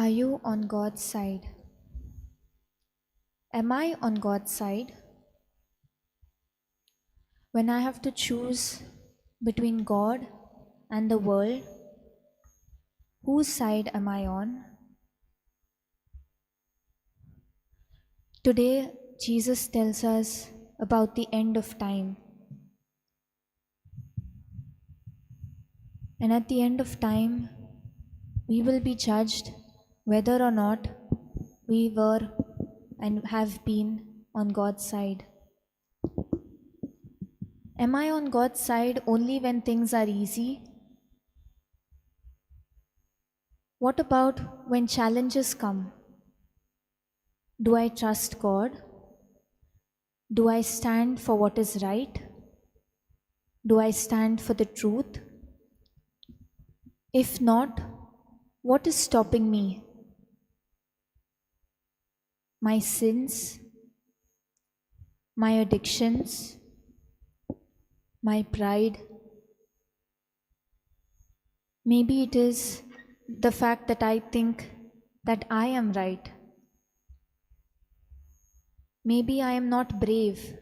Are you on God's side? Am I on God's side? When I have to choose between God and the world, whose side am I on? Today, Jesus tells us about the end of time. And at the end of time, we will be judged whether or not we were and have been on God's side. Am I on God's side only when things are easy? What about when challenges come? Do I trust God? Do I stand for what is right? Do I stand for the truth? If not, what is stopping me? My sins, my addictions, my pride. Maybe it is the fact that I think that I am right. Maybe I am not brave.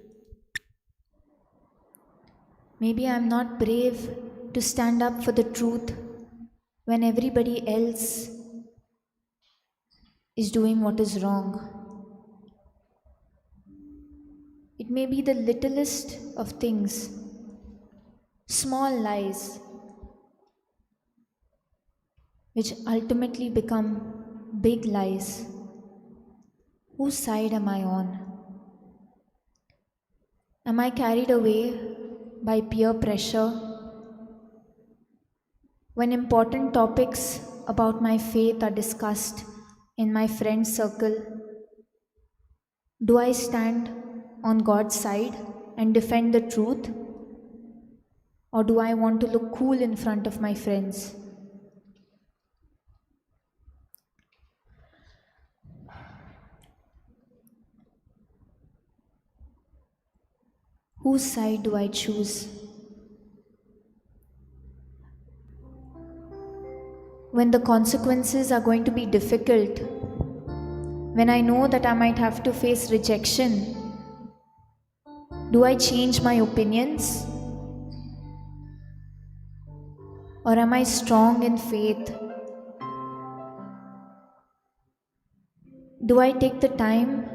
Maybe I am not brave to stand up for the truth when everybody else is doing what is wrong. It may be the littlest of things, small lies, which ultimately become big lies. Whose side am I on? Am I carried away by peer pressure? When important topics about my faith are discussed in my friend circle, do I stand on God's side and defend the truth? Or do I want to look cool in front of my friends? Whose side do I choose? When the consequences are going to be difficult, when I know that I might have to face rejection, do I change my opinions? Or am I strong in faith? Do I take the time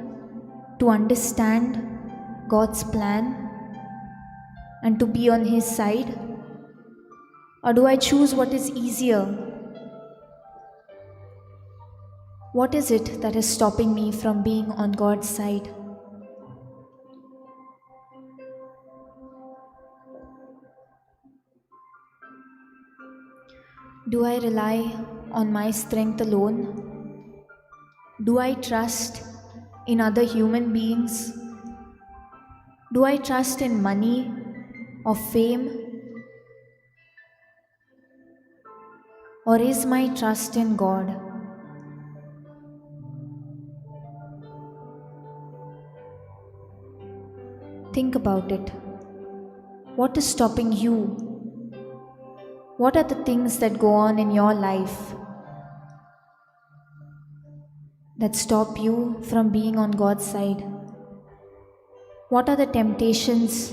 to understand God's plan and to be on His side? Or do I choose what is easier? What is it that is stopping me from being on God's side? Do I rely on my strength alone? Do I trust in other human beings? Do I trust in money or fame? Or is my trust in God? Think about it. What is stopping you? What are the things that go on in your life that stop you from being on God's side? What are the temptations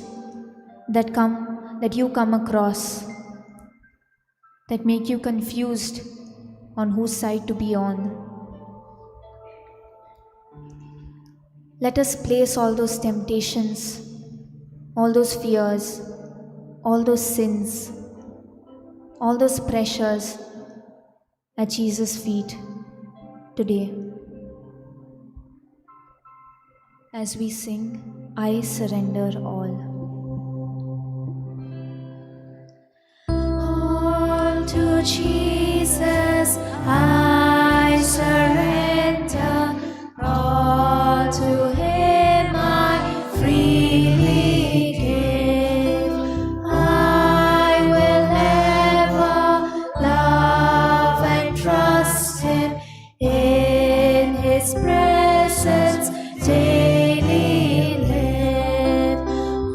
that you come across that make you confused on whose side to be on? Let us place all those temptations, all those fears, all those sins, all those pressures at Jesus' feet today. As we sing, I surrender all. All to Jesus I surrender, all to Him I freely give. I will ever love and trust Him, in His presence daily live.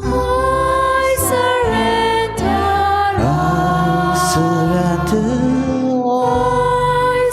I surrender I all. surrender all. I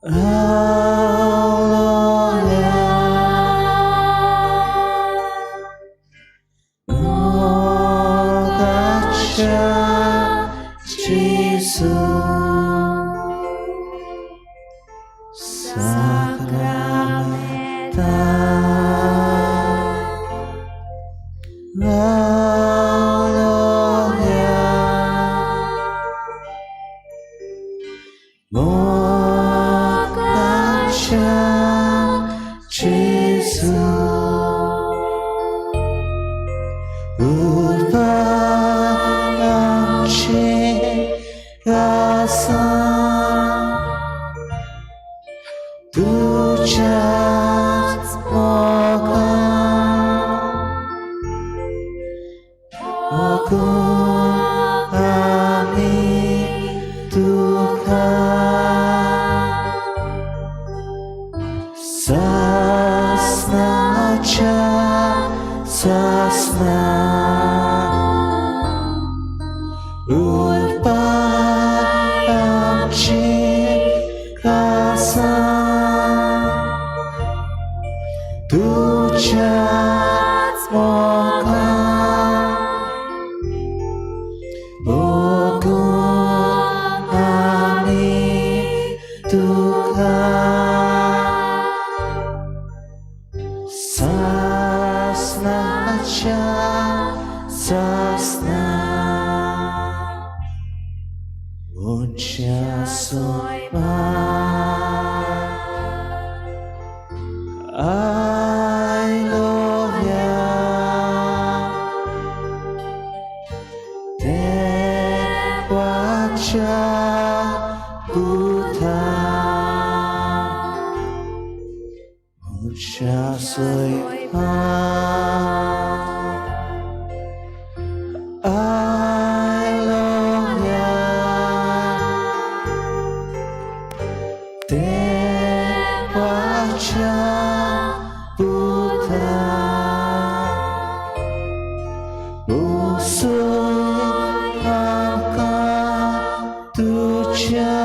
Hallelujah. Mogacha Jesu Sacramenta. Hallelujah. Mogacha Jesu Urbanamchi Gasa Duchat Moga Ogun Ami Dukkha Sasna Cha Sasna Urpayamchi Kasa Duchat Moka Ogun Ami Dukkha Sasna Cha Sasna Uncha Soma I love ya Te Wacha Buddha Uncha Soma I love ya Te Wacha Buddha Usul Amka Tucha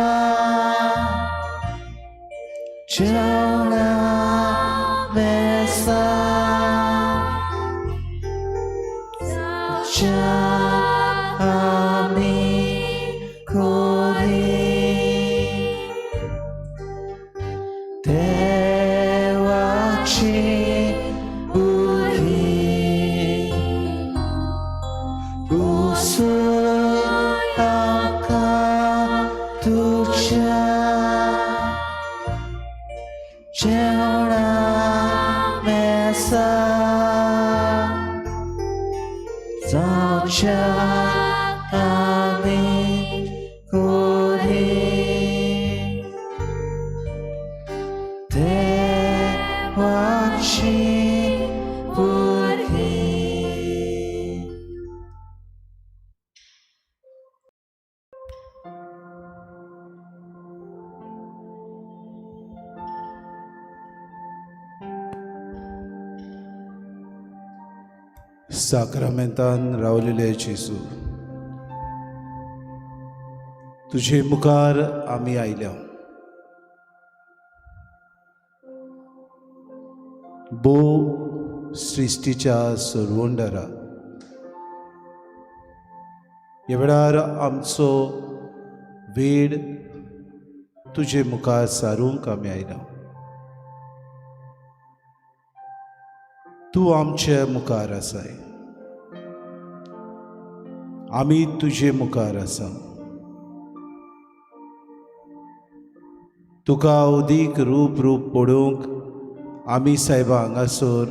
Jana Mesa Cha Ami Kori Dewachi Buhi Usul Amka Tucha Jana Mesa Zacha Ami Kori Te Wachi Buddhi. साक्रामेंतान रावलेले जेजू, तुजे मुखार आमी आयल्या. भोव सृश्टीच्या सरवंडरा, ह्या वेळार आमचो वेळ तुजे मुखार सारूंक आमी आयल्या. तूं आमचे मुखार आसाय, आमी तुजे मुखार आसा. तुका अदीक रूप रूप पळोवंक आमी सायबा हांगासर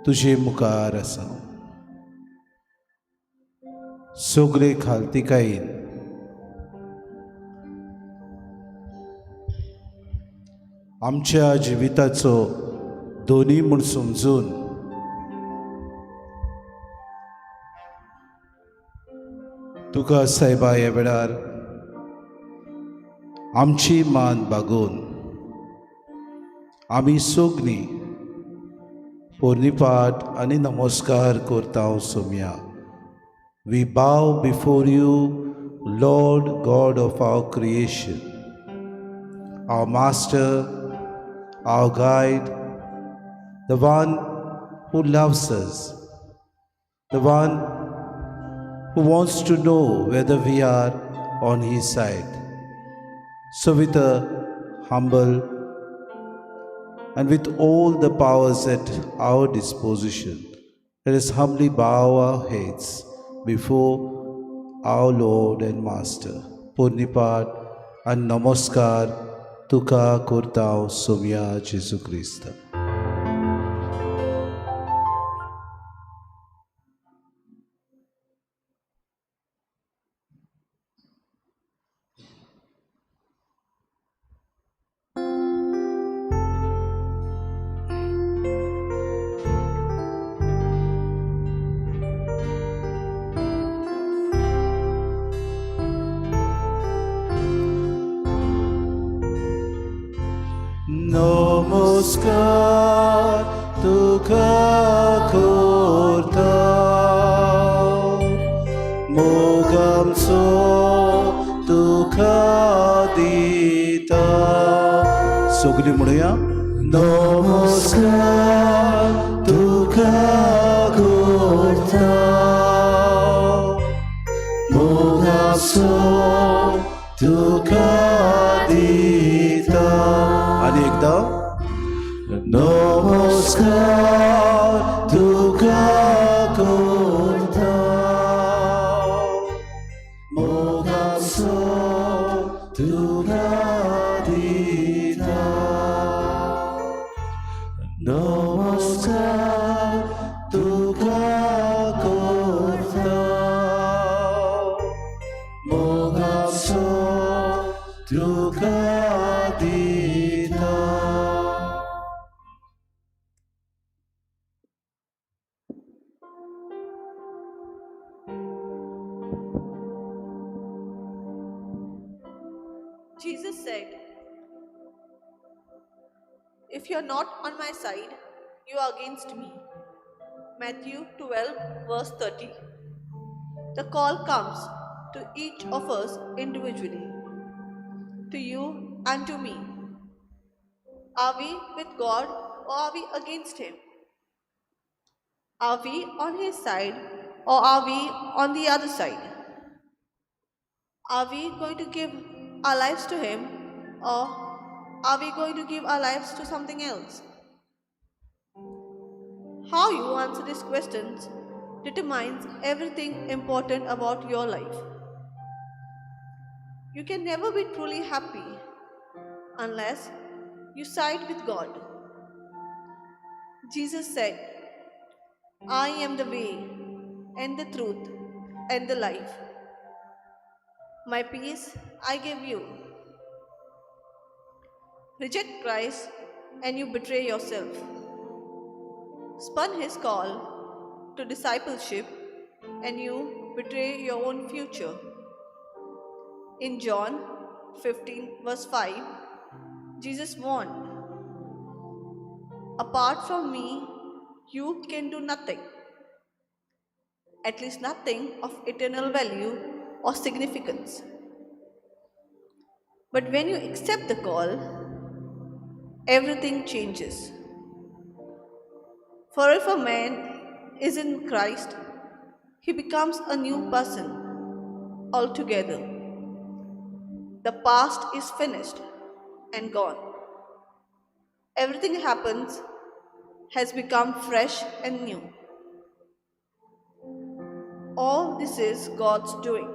तुजे मुखार आसा. सगळे खालतिकायेन आमच्या जिविताचो दोनी म्हूण समजून तुका सायबा ह्या वेळार आमची मान बागोवन आमी सगळीं पोरणीपाठ आनी नमस्कार करता. Saumya, we bow before you, Lord God of our creation. our Master, our guide, the one who loves us, the one who wants to know whether we are on his side. So with a humble and with all the powers at our disposition, let us humbly bow our heads before our Lord and Master. Purnipat and Namaskar तुका करता सोम्या जेजू क्रिस्त. नमस्कार तुका करता मोगांचो तुका दिता. सगळीं म्हणुया नमस्कार तुका करता मोगाचो तुका दिता. आनी एकदां नमस्कार तुका करता मोगाचो तुका दिता. नमस्कार तुका करता मोगाचो तुका दिता. Jesus said, "If you are not on my side, you are against me." Matthew 12, verse 30. The call comes to each of us individually, to you and to me. Are we with God or are we against Him? Are we on His side or are we on the other side? Are we going to give our lives to Him or are we going to give our lives to something else? How you answer these questions determines everything important about your life. You can never be truly happy unless you side with God. Jesus said, "I am the way and the truth and the life. My peace I give you." Reject Christ and you betray yourself. Spurn His call to discipleship and you betray your own future. In John 15 verse 5, Jesus warned, "Apart from me, you can do nothing, at least nothing of eternal value or significance." But when you accept the call, everything changes. For if a man is in Christ, he becomes a new person altogether. The past is finished and gone. Everything happens has become fresh and new. All this is God's doing.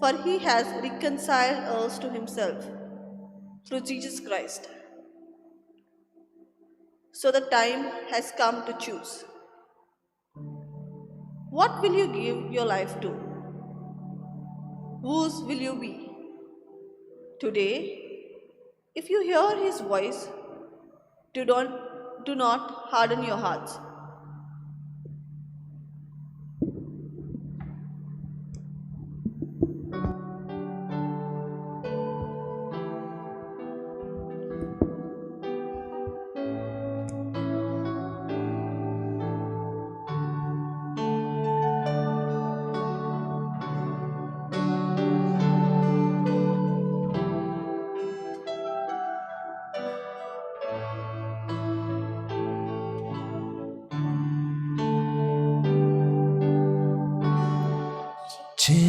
For He has reconciled us to Himself through Jesus Christ. So the time has come to choose. What will you give your life to? Whose will you be? Today, if you hear His voice, do not harden your hearts.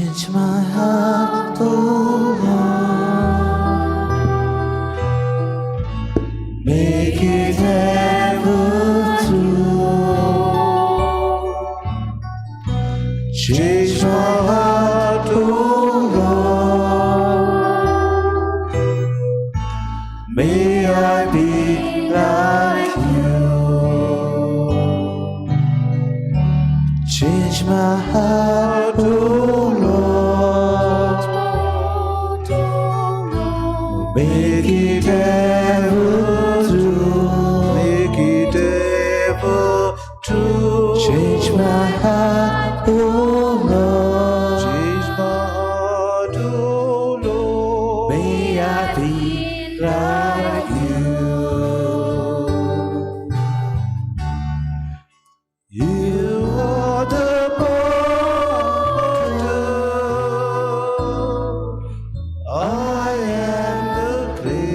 Change my heart, oh Lord. Make it ever true. Change my heart, oh Lord. May I be like you. Change my heart, oh Lord. Make it ever true. Make it ever true. Change my heart, oh Lord. Change my heart, oh Lord. May I be like you. You are the potter, I am the clay.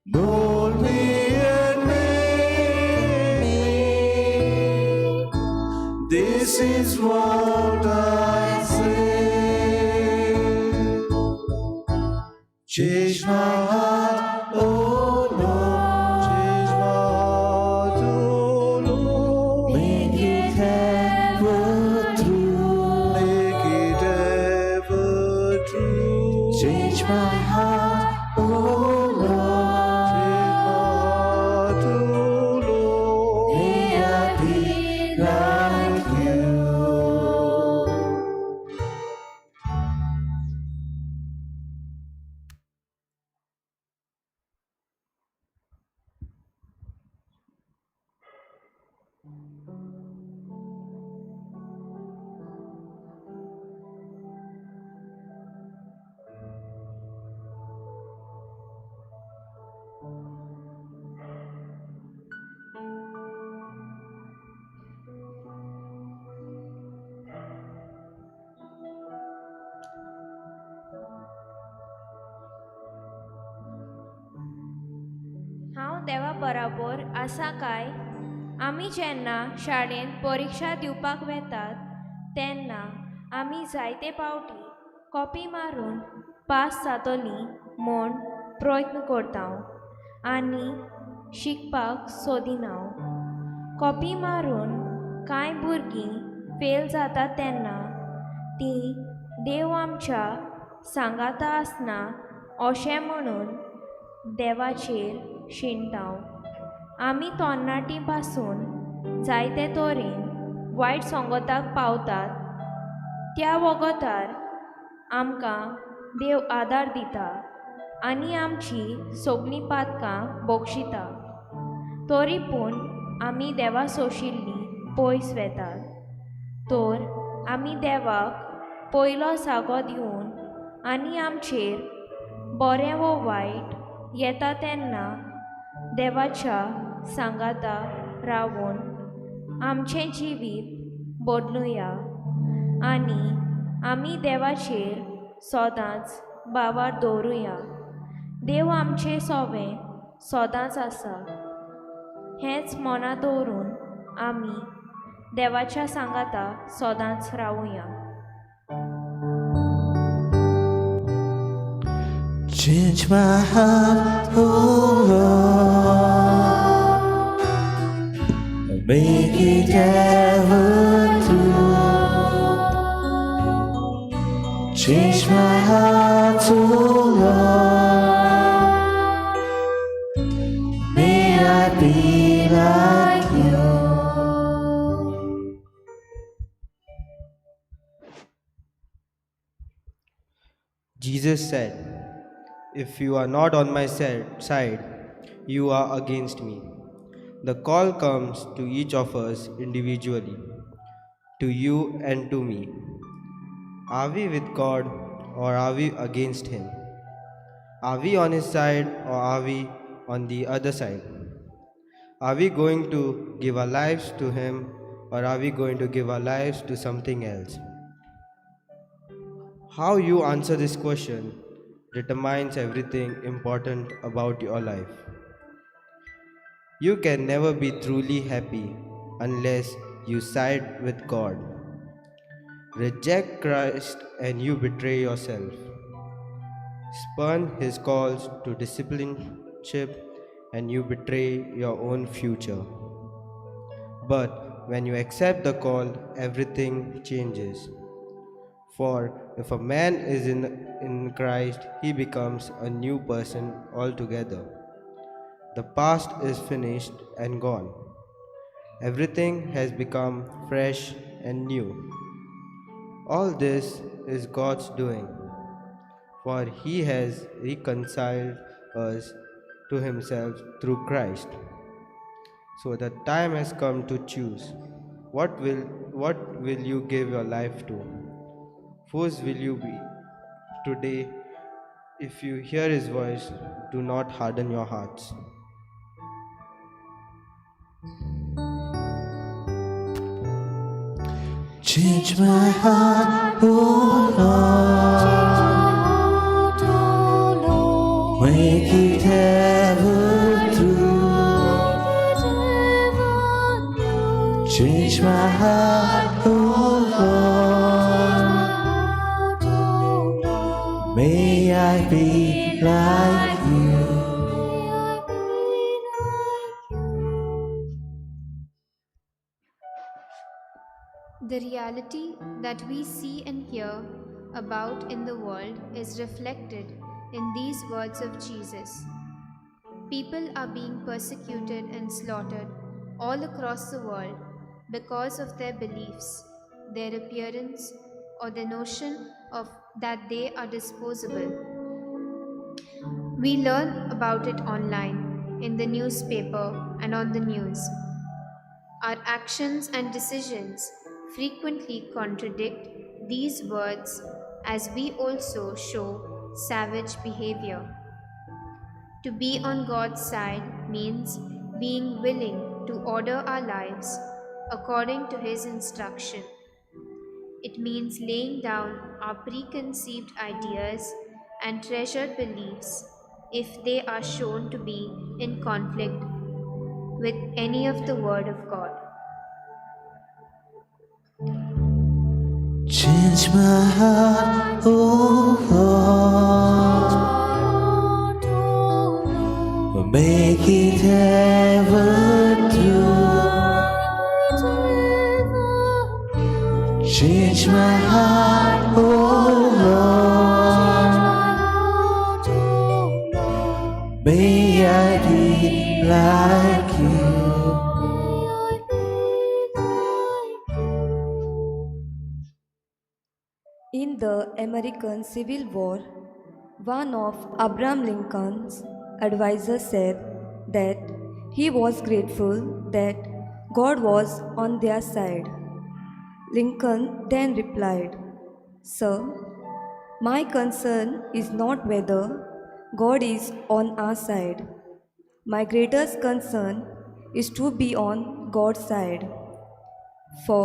Mold me and make me. This is what I say. Change my heart, oh Lord. Change my heart, oh Lord. Make it ever true. Make it ever true. Change my heart, oh Lord. Change my heart, oh Lord. May I be like you. हांव देवा बराबर आसा काय? आमी जेन्ना शाळेंत परिक्षा दिवपाक वेतात तेन्ना आमी जायते पावटी कॉपी मारून पास जातलीं म्हूण प्रयत्न करता आनी शिकपाक सोदिना. कॉपी मारून कांय भुरगीं फेल जातात तेन्ना तीं देव आमच्या सांगाता आसना अशें म्हणून देवाचेर शिणटा. आमी तरणाटीं पासून जायते तरेन वायट संगताक पावतात त्या वगतार आमकां देव आदार दिता आनी आमची सगळीं पातकां बक्षिता. तरी पूण आमी देवा सोशिल्लीं पयस वेतात. तर आमी देवाक पयलो जागो दिवन आनी आमचेर बरें वो वायट येता तेन्ना देवाच्या सांगाता रावून आमचें जिवीत बदलुया आनी आमी देवाचेर सदांच बावार दवरुया. देव आमचें सोवें सदांच आसा हेंच मनां दवरून आमी देवाच्या सांगाता सदांच रावुया. Change my heart, oh Lord. Make it ever true. Change my heart, oh Lord. May I be like you. Jesus said, "If you are not on my side, you are against me." The call comes to each of us individually, to you and to me. Are we with God or are we against Him? Are we on His side or are we on the other side? Are we going to give our lives to Him or are we going to give our lives to something else? How you answer this question determines everything important about your life. You can never be truly happy unless you side with God. Reject Christ and you betray yourself. Spurn his calls to discipleship and you betray your own future. But when you accept the call, everything changes. For if a man is in Christ, he becomes a new person altogether. The past is finished and gone. Everything has become fresh and new. All this is God's doing, for he has reconciled us to himself through Christ. So the time has come to choose. What will you give your life to? Whose will you be? Today, if you hear his voice, do not harden your hearts. Change my heart, oh Lord. Make it ever true. Change my heart, oh Lord. May I be like you. The reality that we see and hear about in the world is reflected in these words of Jesus. People are being persecuted and slaughtered all across the world because of their beliefs, their appearance, or the notion of that they are disposable. We learn about it online, in the newspaper, and on the news. Our actions and decisions frequently contradict these words, as we also show savage behavior. To be on God's side means being willing to order our lives according to His instruction. It means laying down our preconceived ideas and treasured beliefs if they are shown to be in conflict with any of the Word of God. Change my heart, oh Lord. Make it ever true. Change my heart, oh Lord. May I be like you. In the American Civil War, one of Abraham Lincoln's advisors said that he was grateful that God was on their side. Lincoln then replied, "Sir, my concern is not whether God is on our side. My greatest concern is to be on God's side, for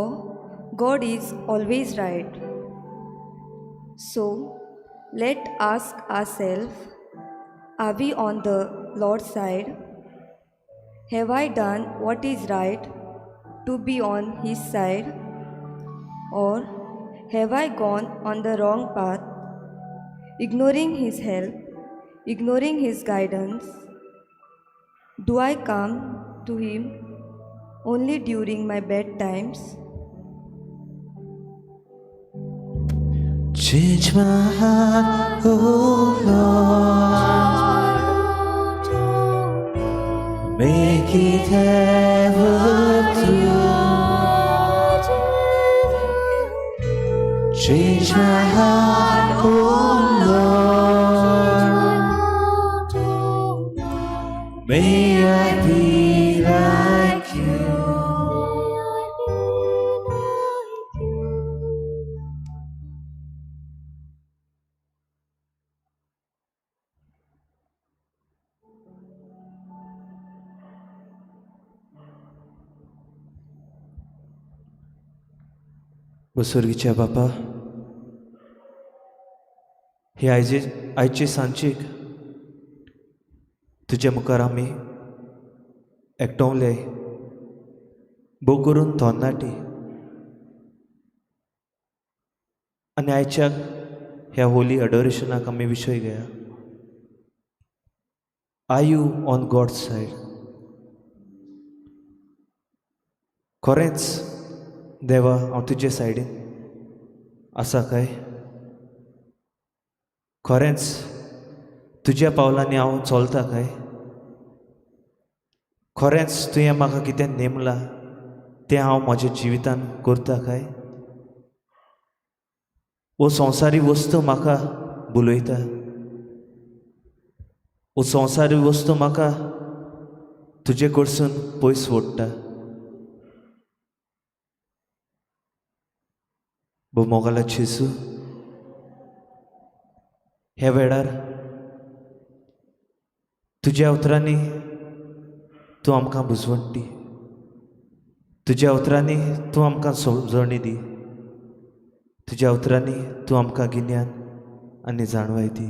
God is always right." So, let ask ourselves, are we on the Lord's side? Have I done what is right to be on His side? Or have I gone on the wrong path, ignoring His help, ignoring His guidance? Do I come to Him only during my bad times? Change my heart, oh Lord. Make it ever true. Change my heart, oh Lord. May I be like you. बसवर्गीच्या बापा, हे आयजे आयचे सांचेक तुजे मुखार आमी एकटवले. भोव करून थोरनाटी आनी आयच्या ह्या होली अडोरेशनाक आमी विशय घेया, Are you on God's side? खरेंच देवा, हांव तुजे सायडीन आसा काय? खरेंच तुज्या पावलांनी हांव चलता काय? खरेंच तुवें म्हाका कितें नेमलां तें हांव म्हज्या जिवितान करता काय? वो संवसारी वस्तू म्हाका भुलयता? वो संवसारी वस्तू म्हाका तुजे कडसून पयस ओडटा? भोव मोगाला जेजू, ह्या वेळार तुज्या उतरांनी तूं आमकां बुजवण दी. तुज्या उतरांनी तूं आमकां समजणी दी. तुज्या उतरांनी तूं आमकां गिन्यान आनी जाणवाय दी.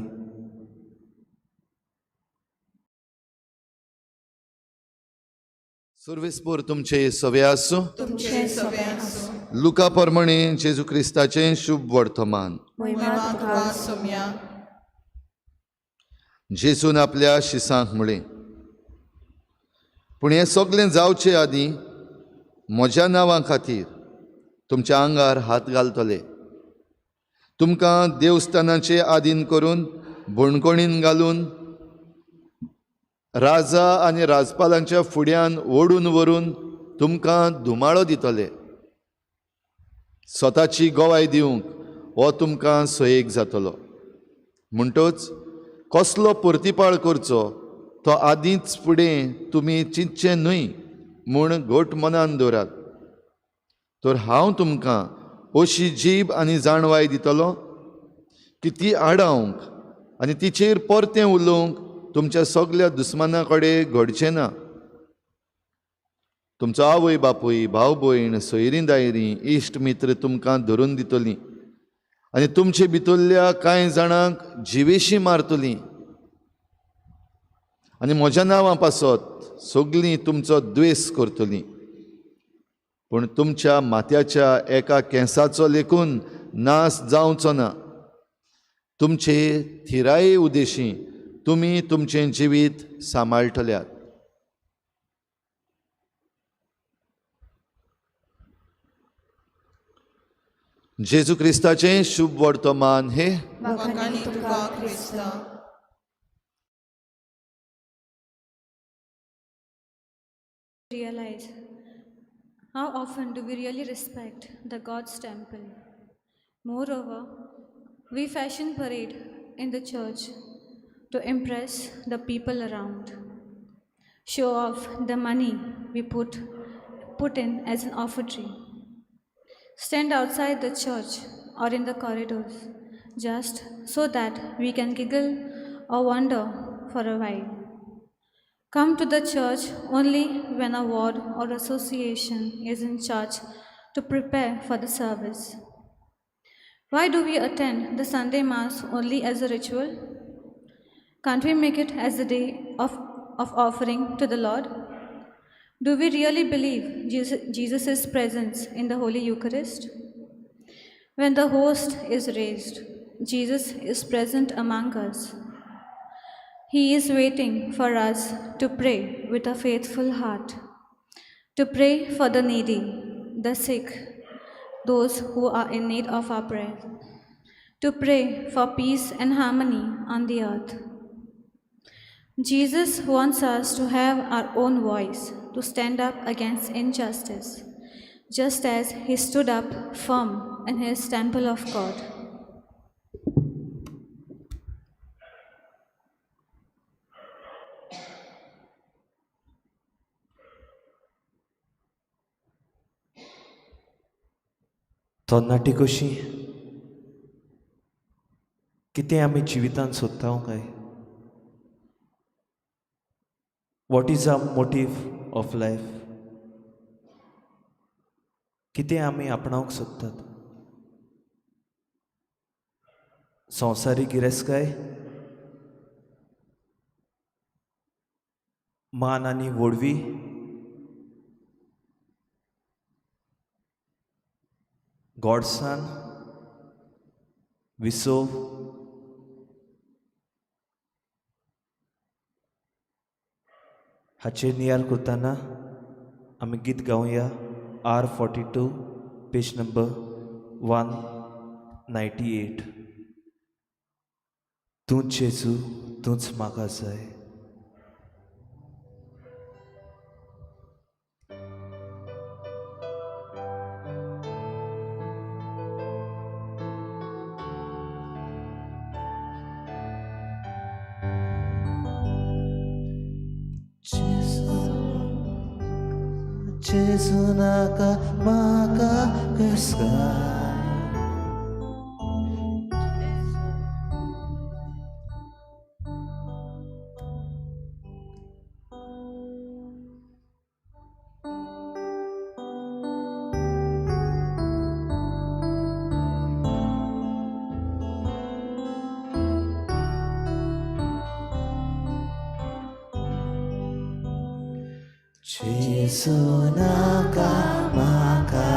सुर्वेस्पोर तुमचे सवे आसूं. तुमचे सवे आसूं. लुका परमणे जेजू क्रिस्ताचें शुभ वर्तमान. महिमा तुका सोम्या. जेजून आपल्या शिसांक म्हळें, पूण हें सगळें जावचे आदीं म्हज्या नांवा खातीर तुमच्या आंगार हात घालतले, तुमकां देवस्थानाचे आदीन करून बणकोणीन घालून राजा आनी राजपालांच्या फुड्यान ओडून व्हरून तुमकां धुमाळो दितले. स्वताची गवाय दिवंक हो तुमकां सोयेक जातलो. म्हणटच कसलो परतिपाळ करचो तो आदींच फुडें तुमी चिंतचें न्हय म्हूण घट मनान दवरात. तर हांव तुमकां अशी जीब आनी जाणवाय दितलो की ती आडावंक आनी तिचेर परतें उलोवंक तुमच्या सगल्या दुस्माना कडेन घडचें ना. तुमचो आवय बापूय, भाव भयण, सोयरीं दायरीं, इश्ट मित्र तुमकां धरून दितलीं आनी तुमचे भितरल्या कांय जाणांक जिवेशीं मारतलीं आनी म्हज्या नांवा पासत सगलीं तुमचो द्वेस करतलीं. पूण तुमच्या माथ्याच्या एका केंसाचो लेखून नाश जावचो ना. तुमचे थिराये उदेशी तुमी तुमचें जिवीत सांबाळटल्यात. जेजू क्रिस्ताचें शुभ वर्तमान हे. वाखाणी तुका क्रिस्ता. Realize how often do we really respect the God's temple? Moreover, we fashion parade in the church to impress the people around, show off the money we put in as an offertory, stand outside the church or in the corridors just so that we can giggle or wonder for a while. Come to the church only when a ward or association is in charge to prepare for the service. Why do we attend the Sunday Mass only as a ritual? Can't we make it as a day of offering to the Lord? Do we really believe Jesus' presence in the Holy Eucharist? When the host is raised, Jesus is present among us. He is waiting for us to pray with a faithful heart, to pray for the needy, the sick, those who are in need of our prayer, to pray for peace and harmony on the earth. Jesus wants us to have our own voice, to stand up against injustice, just as he stood up firm in his temple of God. तरणाटी कशी कितें आमी जिवितांत सोदता काय? What is our motive of life? कितें आमी आपणावंक सोदतात? संवसारी गिरेस्तकाय, मान आनी व्हडवी? गॉडसान विसव हाचेर नियार करतना आमी गीत गावया R 42 page number 198. तूंच जेजू तूंच म्हाका जाय. जेजू नाका म्हाका क्रेस्तांव. जेजू नाका म्हाका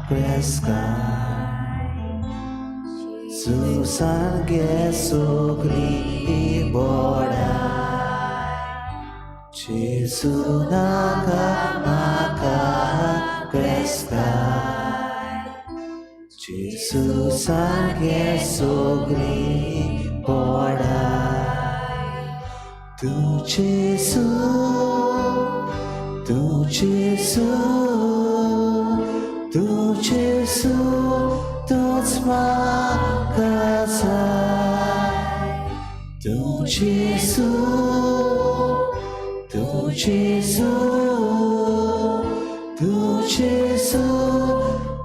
क्रेस्तांव, सुसांगे सगळी बोडाय. जेजू नाका म्हाका क्रेस्तांव, जेजू सारके सगळी बोडाय. तूं जेजू, तूं जेजू, तूं जेजू, तूंच म्हाका जाय. तूं जेजू, तूं जेजू, तूं जेजू,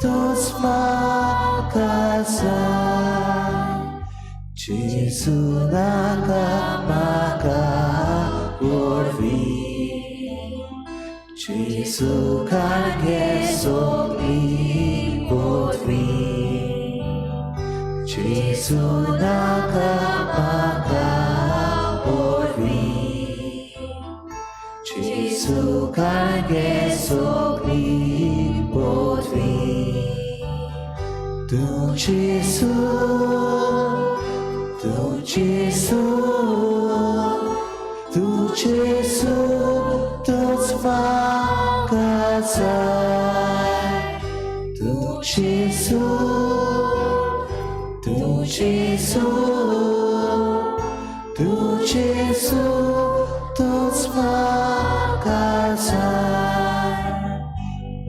तूंच म्हाका जाय. जेजू नाका म्हाका वरवीं, जेजू सारके सगळी वरवीं. जेजू नाका म्हाका वरवीं, जेजू सारके सगळी वरवीं. तूं जेजू, तूं जेजू, तूं जेजू, तूंच म्हाका जाय. तूं जेजू, तूं जेजू, तूं जेजू, तूंच म्हाका जाय.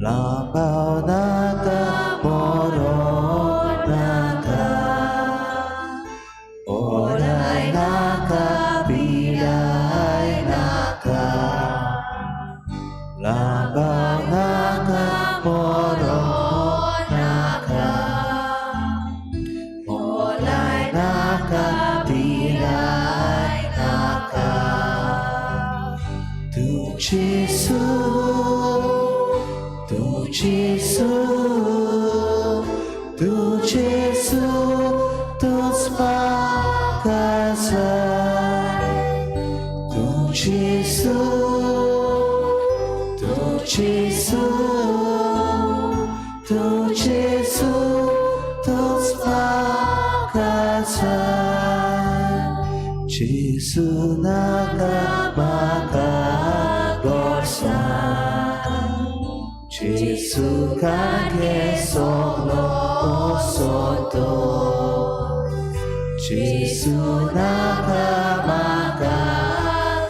लांबाव नाका मरों नाका, ओडाय नाका पिडाय नाका. लांबाव नाका मरों नाका, ओडाय नाका पिडाय नाका. तूं जेजू, तूं जेजू, तूं जेजू, तूंच म्हाका जाय. तूं जेजू, तूं जेजू, तूं जेजू, तूंच म्हाका जाय. जेजू नाका म्हाका गोडसाण, जेजू सारके सगलो संतोश. जेजू नाका म्हाका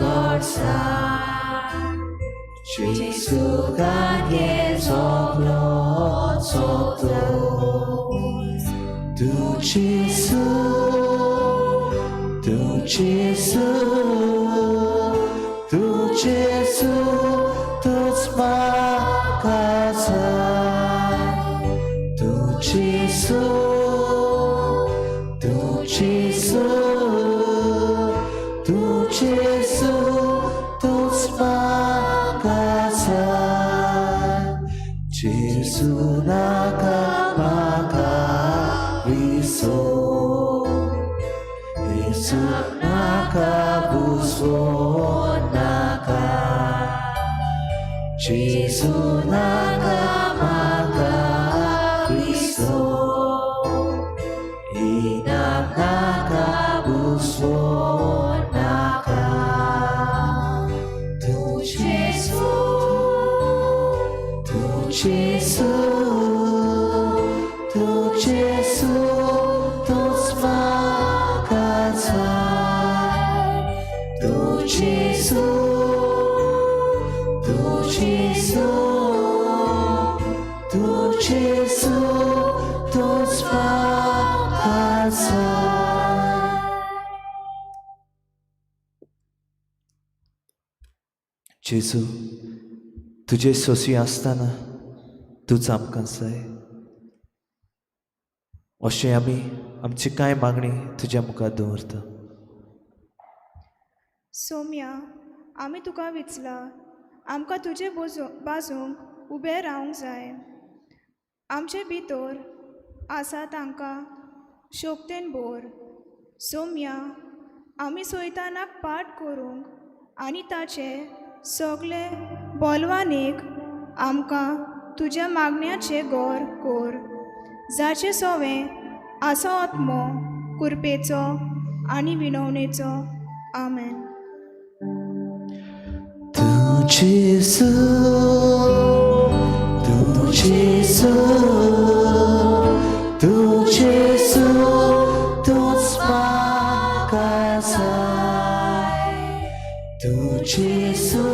गोडसाण, जेजू सारके सगलो संतोश. तूं जेजू, तूं जेजू, तूं जेजू, तूंच म्हाका जाय. तूं जेजू, तूं जेजू, तूं जेजू, तूंच म्हाका जाय. जेजू नाका म्हाका विसव, जेजू नाका बुजवो नाका. जेजू नाका म्हाका विसव, जेजू, तुजे सोशी आसतना तूंच आमकां जाय. अशें आमी आमची कांय मागणी तुज्या मुखार दवरता. सोम्या, आमी तुका विचला, आमकां तुजे बोजू बाजूंक उबें रावंक जाय. आमचे भितर आसा तांकां शोक्तेन बोर. सोम्या, आमी सोयतानाक पाठ करूंक आनी ताचे सगळे बोलवानेक आमकां तुज्या मागण्याचें गोर कोर, जाचें सोवें आसा आत्मो कुरपेचो आनी विनवणेचो. आमेन. तूं जेजू, तूं जेजू, तूं जेजू, तूंच म्हाका जाय. तूं जेजू,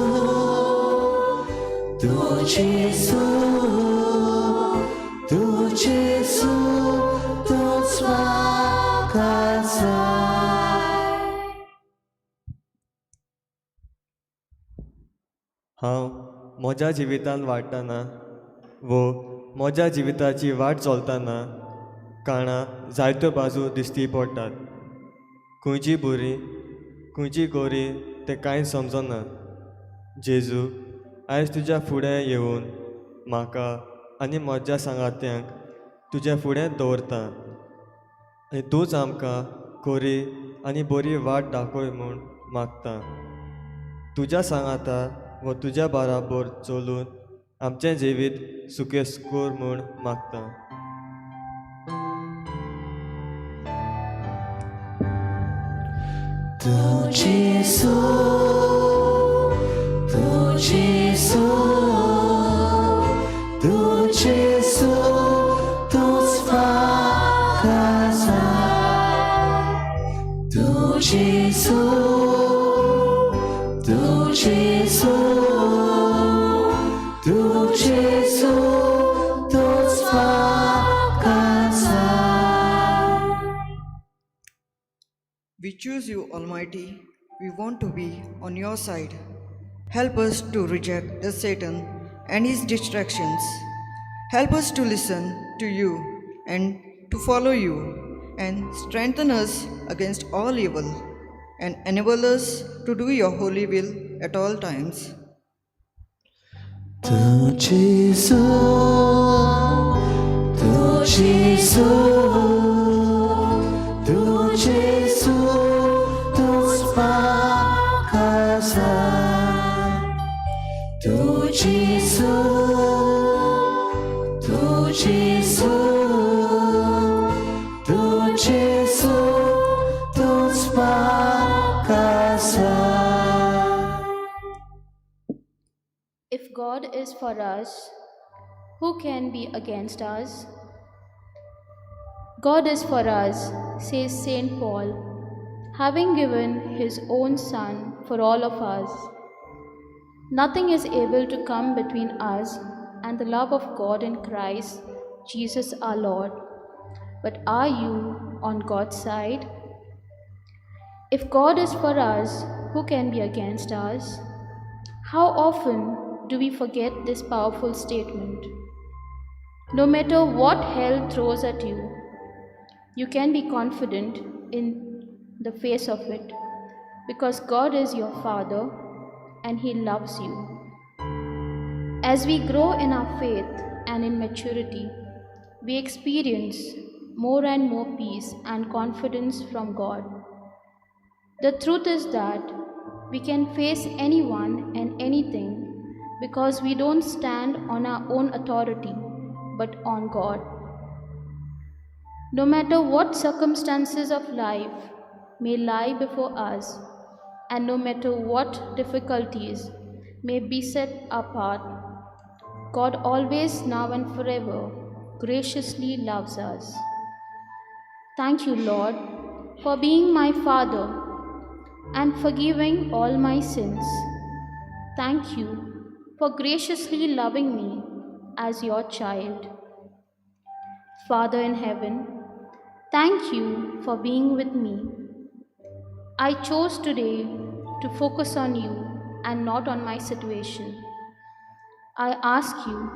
तूं जेजू, तूं जेजू, तूंच म्हाका जाय. हांव म्हज्या जिवितांत वाडटना वो म्हज्या जिविताची वाट चलतना काणा जायत्यो बाजू दिश्टी पडटात. खंयची बरी, खंयची गोरी तें कांय समजना. जेजू, आयज तुज्या फुडें येवन म्हाका आनी म्हज्या सांगात्यांक तुज्या फुडें दवरता आनी तूंच आमकां खरी आनी बरी वाट दाखय म्हूण मागता. तुज्या सांगाता व तुज्या बाराबोर चलून आमचें जिवीत सुखेस्त कर म्हूण मागता. तूं जेजू, तूं जेजू, तूं जेजू, तूंच म्हाका जाय. तूं जेजू, तूं जेजू, तूं जेजू, तूंच म्हाका जाय. We choose you, Almighty. We want to be on your side. Help us to reject the Satan and his distractions. Help us to listen to you and to follow you, and strengthen us against all evil, and enable us to do your holy will at all times. तूं जेजू, तूं जेजू, तूं जेजू, तूंच म्हाका जाय. तूं जेजू, तूं जेजू, तूं जेजू, तूंच म्हाका जाय. If God is for us, who can be against us? God is for us, says St. Paul, having given his own Son for all of us. Nothing is able to come between us and the love of God in Christ Jesus our Lord. But are you on God's side? If God is for us, who can be against us? How often do we forget this powerful statement? No matter what hell throws at you, you can be confident in the face of it because God is your Father and He loves you. As we grow in our faith and in maturity, we experience more and more peace and confidence from God. The truth is that we can face anyone and anything because we don't stand on our own authority but on God. No matter what circumstances of life may lie before us, and no matter what difficulties may beset our path, God always, now and forever, graciously loves us. Thank you, Lord, for being my Father and forgiving all my sins. Thank you for graciously loving me as your child. Father in heaven, thank you for being with me. I chose today to focus on you. and not on my situation. I ask you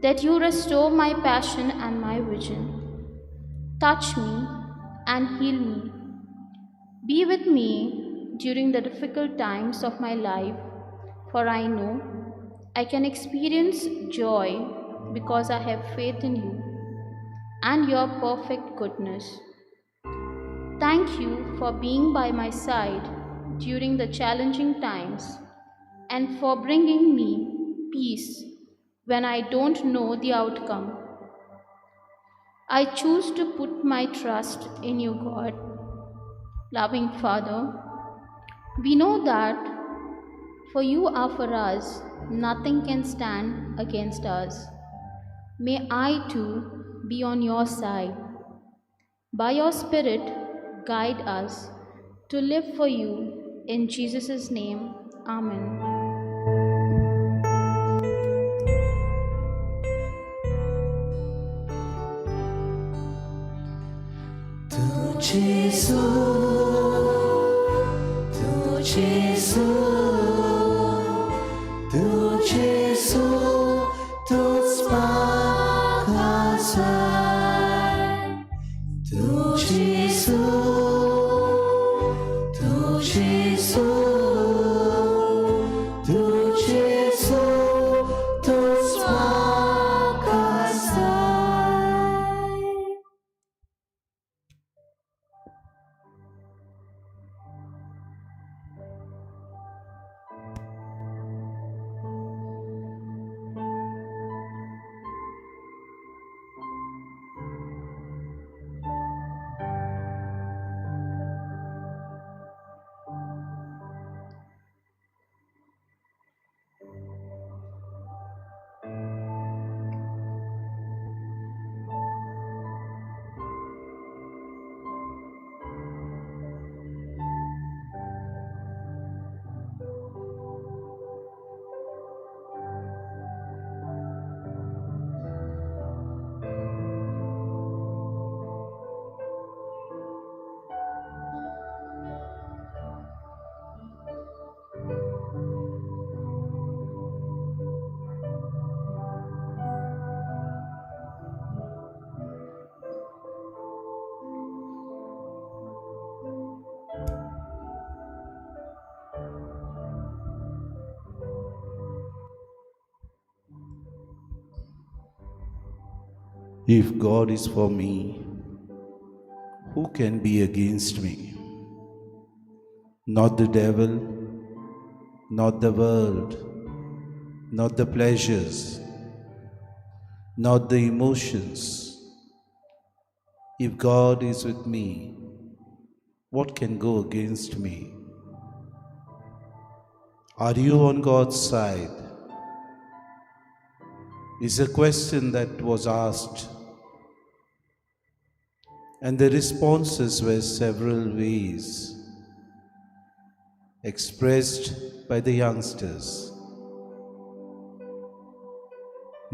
that you restore my passion and my vision. Touch me and heal me. Be with me during the difficult times of my life, for I know I can experience joy because I have faith in you and your perfect goodness. Thank you for being by my side during the challenging times and for bringing me peace when I don't know the outcome. I choose to put my trust in you, God. Loving Father, we know that for you are for us, nothing can stand against us. May I too be on your side. By your Spirit, guide us to live for you. In Jesus' name, Amen. Tu Gesù, tu Gesù, tu Gesù, tuts म्हाका जाय. Tu Gesù, tu Gesù, tu Gesù, tuts म्हाका जाय. If God is for me, who can be against me? Not the devil, not the world, not the pleasures, not the emotions. If God is with me, what can go against me? Are you on God's side? Is a question that was asked, and the responses were several ways expressed by the youngsters.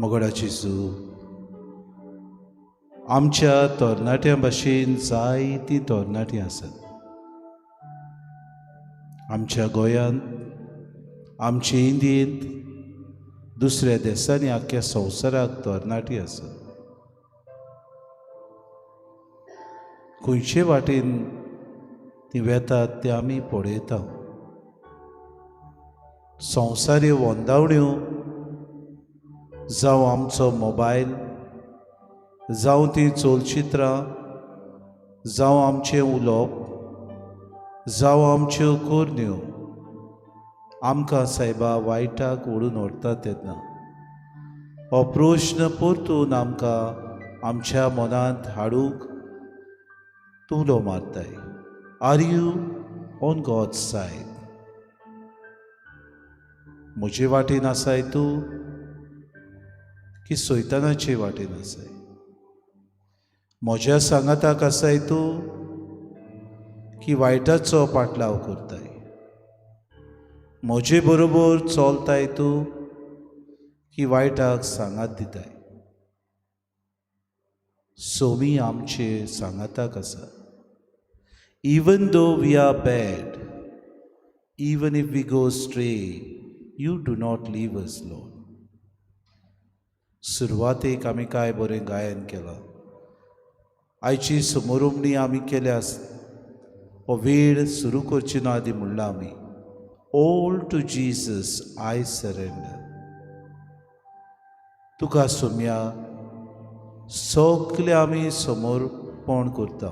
मोगडा जेजू, आमच्या तरणाट्यां भाशेन जायतीं तरणाटीं आसात आमच्या गोंयांत, आमचे इंडियेंत, दुसऱ्या देशांनी, आख्ख्या संवसाराक तरणाटी आसात. खंयचे वाटेन ती वेतात ते आमी पळयता. संवसारी वंदावण्यो जावं आमचो मोबायल, जावं ती चलचित्रां, जावं आमचें उलोवप, जावं आमच्यो करण्यो आमकां सायबा वायटाक ओडून व्हरता तेन्ना हो प्रश्न परतून आमकां आमच्या मनांत हाडूंक तूं उलो मारताय. Are you on God's side? म्हजे वाटेन आसाय तूं की सैतानाचे वाटेन आसाय? म्हज्या सांगाताक आसाय तूं की वायटाचो पाटलाव करताय? म्हजे बरोबर चलताय तूं की वायटाक सांगात दिताय? सोमी आमचे सांगाताक आसा. Even though we are bad, Even if we go astray, you do not leave us, Lord. सुरवातेक आमी काय बरें गायन केलां. आयची समोरुमणी आमी केल्या. हो वेळ सुरू करची ना आदी म्हणलां आमी, "All to Jesus I surrender." तुका सोम्या सगळे आमी समर्पण करता.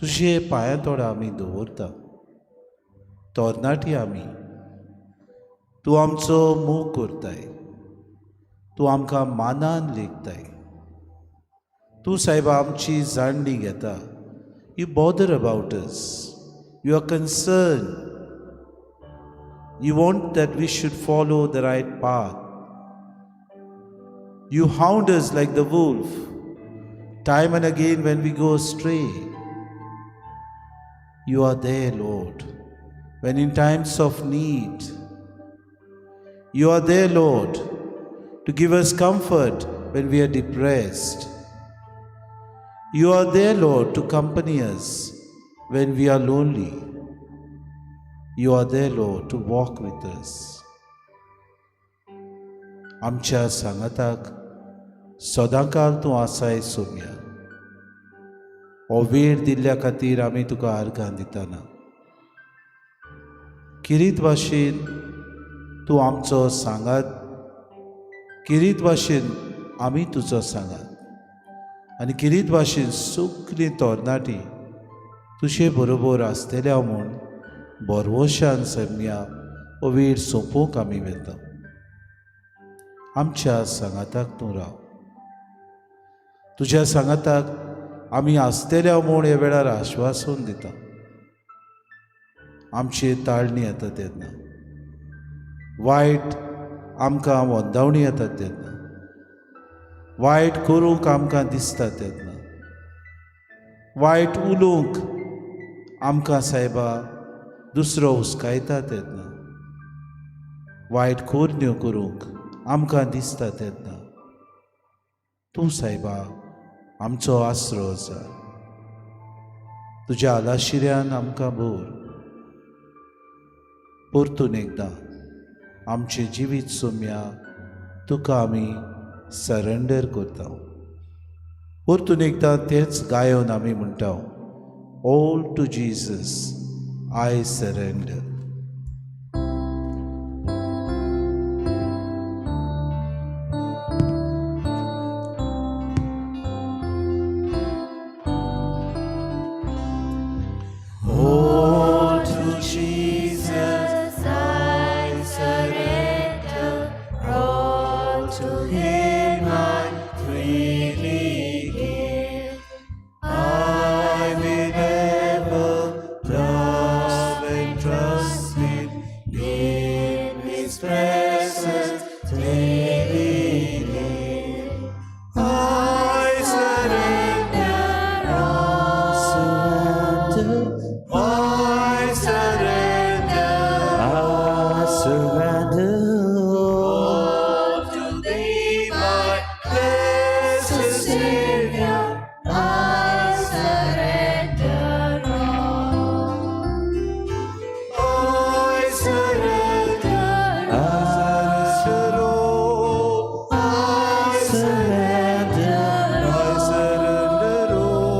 तुजे पांयां तोडा आमी दवरता. तरणाटी आमी, तूं आमचो मोग करताय. तूं आमकां मानान लेखताय. तूं सायबा आमची जाणणी घेता. You bother about us. You are concerned. You want that we should follow the right path. You hound us like the wolf time and again when we go astray. You are there, Lord, when in times of need. You are there, Lord, to give us comfort when we are depressed. You are there, Lord, to accompany us when we are lonely. You are there, Lord, to walk with us. आमच्या सांगाताक सदांकाल तूं आसाय सोम्या. हो वेळ दिल्ल्या खातीर आमी तुका आर्गां दिताना. किरीत भाशेन तूं आमचो सांगात, किरीत भाशेन आमी तुजो सांगात आनी किरीत भाशेन सगळीं तरणाटी तुजे बरोबर आसतल्या म्हूण भरवशान सम्या हो वेळ सोंपोवंक आमी वेता. आमच्या सांगाताक तूं राव. तुज्या सांगाताक आमी आसतल्या म्हूण ह्या वेळार आश्वासन दिता. आमची ताळणी येता तेन्ना, वायट आमकां वंदावणी येता तेन्ना, वायट करूंक आमकां दिसता तेन्ना, वायट उलोवंक आमकां सायबा दुसरो हुस्कायता तेन्ना, वायट करण्यो करूंक आमकां दिसता तेन्ना, तूं सायबा आमचो आसरो आसा. तुज्या आलाशिऱ्यान आमकां भर. परतून एकदां आमचें जिवीत सोम्या तुका आमी सरेंडर करता. परतून एकदां तेंच गायोन आमी म्हणटा, "All to Jesus I surrender." All to Jesus I surrender, all to Him I freely give. I will ever love and trust Him, in His presence daily live. I surrender all, Surrender, I surrender I surrender all to Thee, my blessed Savior. I surrender all. I surrender, I surrender all. I surrender I surrender all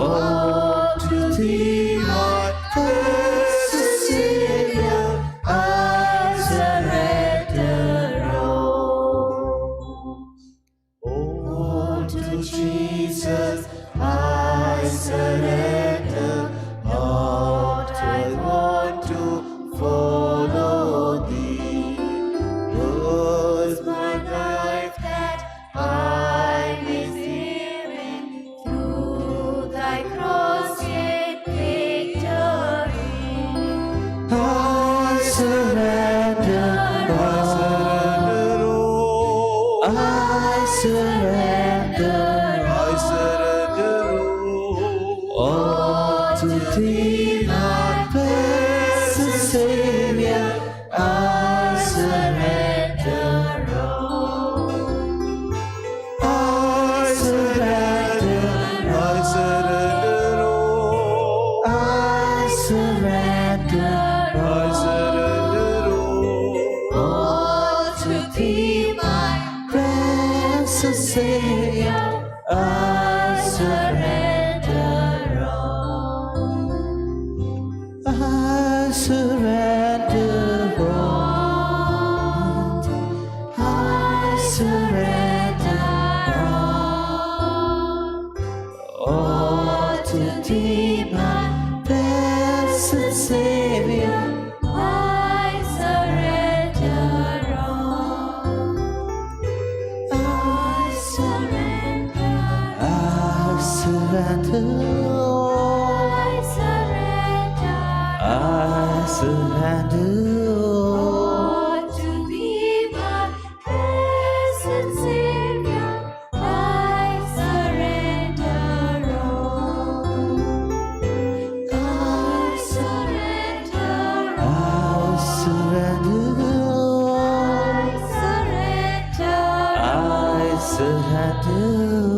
all to Thee, my blessed Savior. I surrender all. All to Jesus I surrender. Lord, I want to follow Thee. Lord, my life That I may see through Thy cross in victory. I surrender I surrender all. I surrender I surrender all. All to Thee, my blessed Savior. I surrender all. I surrender, I surrender all. I surrender. surrender I surrender all. all to thee, my Blessed Savior, I surrender all. I surrender all. I surrender all. all to thee, my blessed Savior. I surrender all. I surrender. I surrender all. I surrender I surrender all. all to thee, my blessed Savior. I surrender all. I surrender I surrender all. I surrender I surrender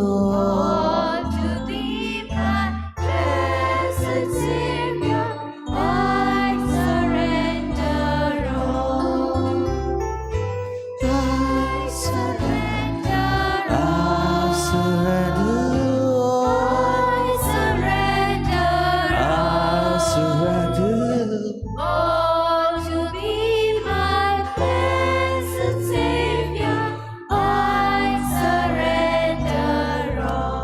all. all to thee, my blessed Savior. I surrender all. I surrender I surrender all. I surrender I surrender all to thee, my blessed Savior. I surrender all.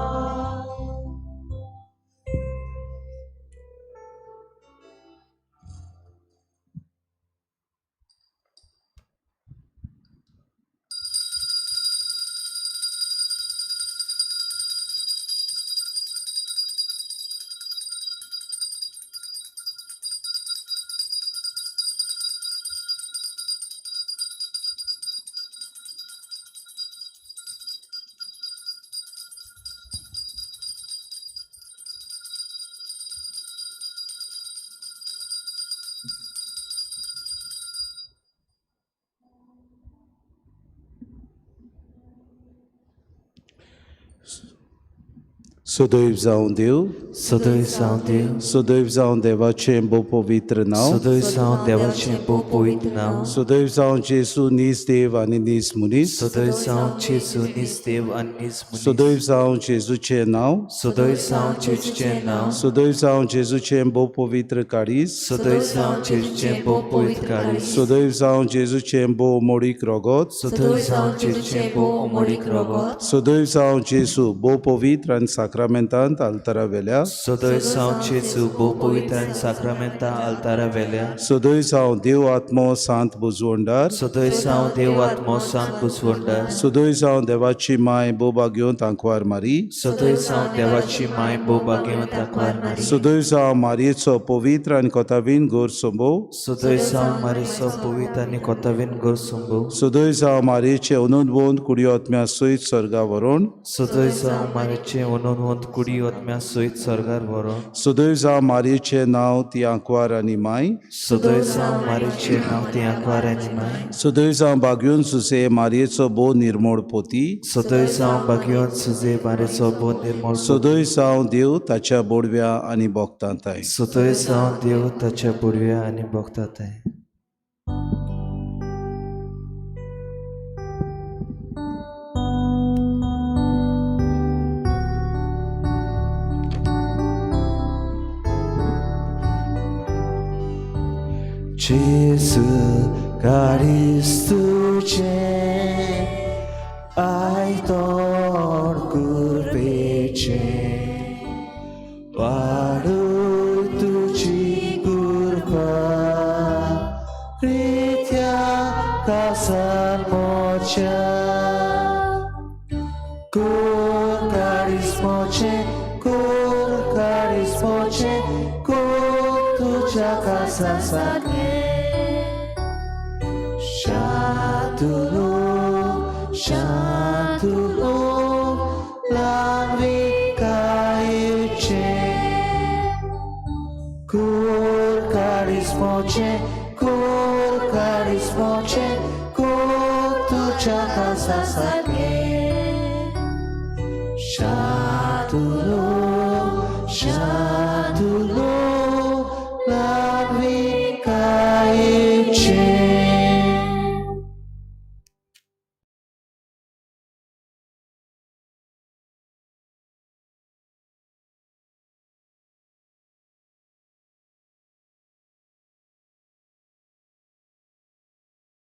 सदैव जावं देव, सदैव जावं देव, सदैव जावं देवाचें भोव पवित्र नांव, सदैव जावं देवाचें भोव पवित्र नांव, सदैव जावं जेजू नीज देव आनी नीज मनीस, सदैव जावं जेजू नीज देव आनी नीज मनीस, सदैव जावं जेजूचें नांव, सदैव जावं जेजूचें नांव, सदैव जावं जेजूचें भोव पवित्र काळीज, सदैव जावं जेजूचें भोव पवित्र काळीज, सदैव जावं जेजूचें भोव मोडीक रगत, सदैव जावं जेजूचें भोव अमोडीक रगत, सदैव जावं जेजू भोव पवित्र आनी साक्रामेंतांत आल्तारा वेल्या, सदैव जावं जेजू भोव पवित्र आनी साक्रामेंता आल्तारा वेल्या, सदैव जावं देव आत्मो सांत बुजवंडार, सदैव जावं देव आत्मो सांत बुजवंडार, सदैव जावं देवाची माय बोबा घेवन तांकवार मारी, सदैव जावं देवाची माय बोबा घेवन तांकवार मारी, सदैव जावं मारयेचो पवित्र आनी कोतावीन गोर सोंबो, सदैव जावं मारीचो पवित्र आनी कोतावीन गोर सोंबो, सदैव जावं मारयेचे अनूनवंत कुडी आत्म्या सयत स्वर्गा व्हरोन, सदैव जावं मारीचे अनूनवंत कुडी आत्म्या सयत स्वर्गार व्हरोन, सदैव जावं मारयेचें नांव ती आंकवार आनी माय, सदैव जावं मारीचें नांव ती आंकवार आनी माय, सदैव जावं बागयोन सुसे मारयेचो भोव निर्मोळ पोती, सदैव जावं बागयोन सुजे मारीचो भोव निर्मळ, सदैव जावं देव ताच्या बोडव्या आनी बोगतांताय. सदैव जावं देव ताच्या बोडव्या आनी बोगतांताय. Gesù Cristuce, ai ton curvece, varu tuci curva, ritia casa mocia, cur carismoce, cur tucia casa sacre. Shantulo, lanvikaiche, cur carismoce, cur tucia casa sacre. Shantulo,